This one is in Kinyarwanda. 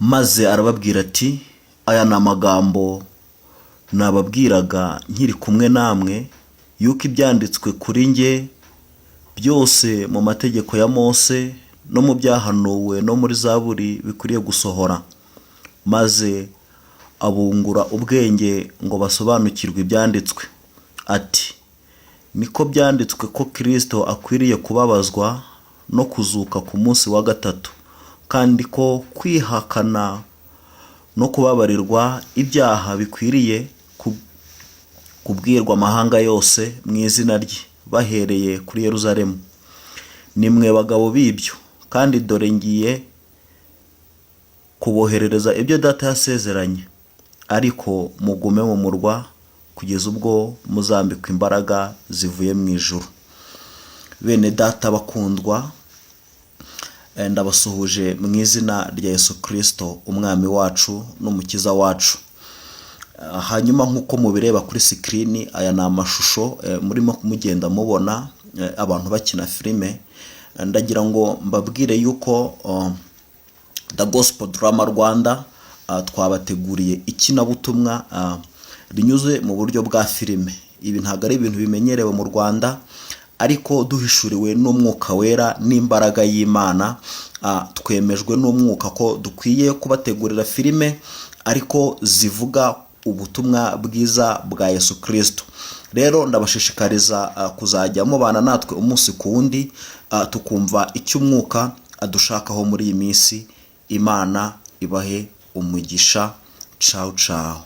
Maze arababwira ati: "Aya ni amagambo nababwiraga nkiri kumwe namwe, yuko ibyanditswe kuri njye byose mu mategeko ya Mose no mu byahanuwe no muri Zaburi bikwiriye gusohora." Maze abungura ubwenge ngo basobanukirwe ibyanditswe, ati: "Niko byanditswe ko Kirisito akwiriye kubabazwa no kuzuka ku munsi wa gatatu, kandi ko kwihakana no kubabarirwa ibyaha bikwiriye kubwirwa amahanga yose mu izina rye, bahereye kuri Yeruzalemu. Ni mwe bagabo b'ibyo, kandi dore ngiye kuboherereza ibyo Data yasezeranye, ariko mugume mu murwa kugeza ubwo muzambikwa imbaraga zivuye mu ijuru." Bene Data bakundwa, ndabasuhuje mu izina rya Yesu Kirisito, Umwami wacu n'Umukiza wacu. Hanyuma nk'uko mubireba kuri screen, aya ni amashusho murimo mugenda mubona abantu bakina filime. Ndagira ngo mbabwire yuko The Gospel Drama Rwanda twabateguriye ikinabutumwa rinyuze mu buryo bwa filime. Ibi ntabwo ari ibintu bimenyerewe mu Rwanda, ariko duhishuriwe n'Umwuka Wera n'imbaraga y'Imana, twemejwe n'Umwuka ko dukwiye kubategurira filime ariko zivuga ubutumwa bwiza bwa Yesu Kirisito. Rero ndabashishikariza kuzajya mubana natwe umunsi ku wundi, tukumva icyo Umwuka adushakaho muri iyi minsi. Imana ibahe umugisha. Cawu cawu.